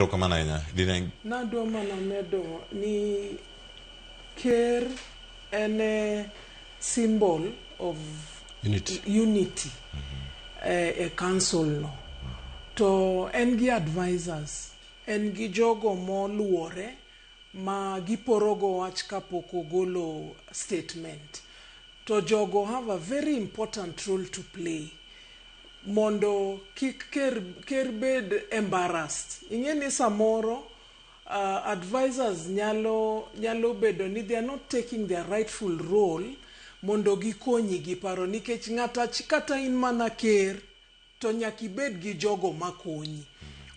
Erokamano ahinya. Dine Nadwa mana medo ni ker en e symbol of Unity. Unity e council no. To en gi advisors, en gi jogo moluore ma giporogo wach kapok ogolo statement. To jogo have a very important role to play mondo kik ker bed embarrassed. Ing'e ni samoro advisors nyalo bedo ni they are not taking their rightful role mondo gikonyi gi paro, nikech ng'ata kata in mana ker to nyaka ibed gi jogo makonyi.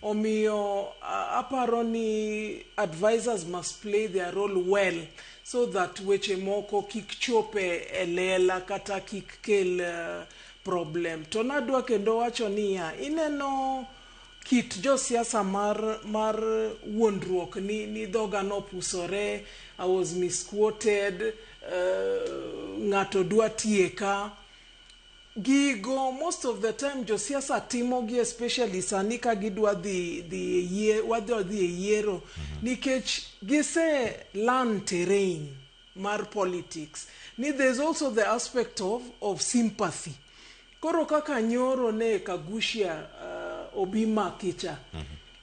Omiyo aparo ni advisors must play their role well so that weche moko kik chop e lela kata kik kel problem. To nadwa kendo wacho niya, ineno kit josiasa mar wuondruok ni dhoga nopusore, "I was misquoted," ng'ato dwa tieka. Gigo most of the time josiasa timo gi, especially sani ka gidwa dhi e yie, wadwa dhi e yiero, nikech gise learn terrain mar politics ni there's also the aspect of sympathy. Koro kaka nyoro ne Kaguchia obi makicha,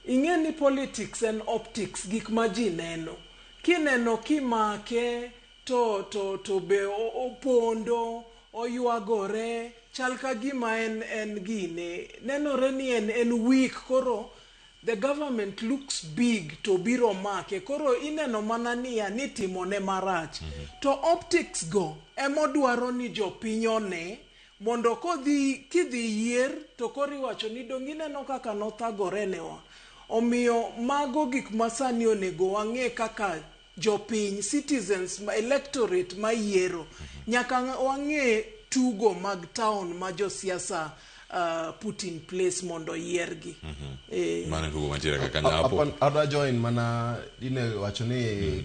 ing'e ni politics en optics, gik ma ji neno. Kineno kimake to be opondo, oywagore, chal ka gima en gine nenore ni en weak. Koro the government looks big to biro make. Koro ineno mana niya ni timone marach. To optics go emodwaro ni jopiny one mondo kodhi kidhi yier to koro iwacho ni dong ineno kaka nothagore newa. Omiyo mago gik ma sani onego wang'e kaka jopiny, citizens, electorate mayiero, nyaka wang'e tugo mag town ma josiasa put in place mondo yiergi. Mano e tugo mantiere kaka nyapo. Adwa join mana dine wacho ni